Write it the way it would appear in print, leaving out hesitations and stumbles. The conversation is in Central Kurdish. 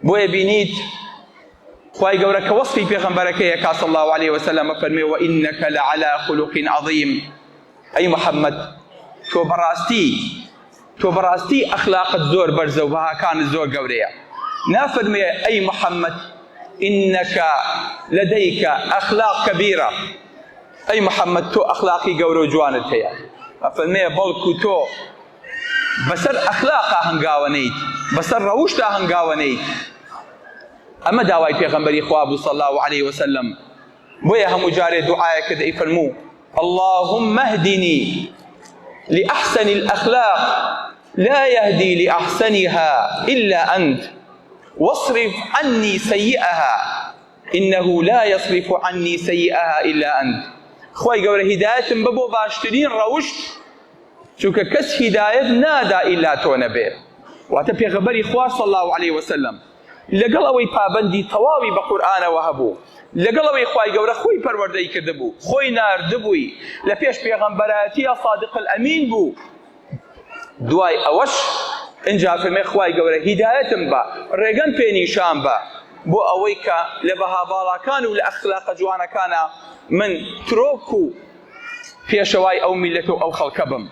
بۆیە بینیت خوای گەورە کە وەسفی پێغەمبەرەکەی ئەکا صلی اللە علیە وسلم ئەفەرمێ وانک لعلی خلق عظیم ئەی محمد تۆ بەڕاستی تۆ بەڕاستی ئەخلاقت زۆر بەرزە و بەهاکانت زۆر گەورەیە نافەرمێ ئەی محمد انک لدیک اخلاق کبیرە ئەی محمد تۆ ئەخلاقی گەورە و جوانت هەیە ئەفەرمێ بەڵکو تۆ بەسەر ئەخلاقا هەنگاوە نیت بەسەر ڕەوشتا هەنگاوە نیت ئەمە داوای پێغەمبەری خوا بوو صلی اللە علیه وسلم بۆیە هەموو جارێ دوعایە کرد ئەی فەرموو اللهم اهدنی لأحسن الأخلاق لا يهدي لأحسنها إلا أنت واصرف عني سيئها إنه لا يصرف عني سيئها إلا أنت خوای گەورە هیدایەتم بە بۆ باشترین ڕەوشت چونکە کەس هیدایەت نادا ئیلا تۆ نەبێ واتە پێغەمبەری خوا صلی اللە علیه وسلم لەگەڵ ئەوەی پابەندی تەواوی بە قورئانەوە هەبوو، لەگەڵ ئەوەی خوای گەورە خۆی پەروەردەی کردبوو، خۆی ناردبووی، لە پێش پێغەمبەرایەتییا صادق الامین بوو، دوای ئەوەش ئینجا فەرمێ خوای گەورە هیدایەتم بە، ڕێگەم پێ نیشان بە بۆ ئەوەی کە لە بەها باڵاکان و لە ئەخلاقە جوانەکانا من ترۆک و پێشەوای ئەو میللەت و ئەو خەڵکە بم.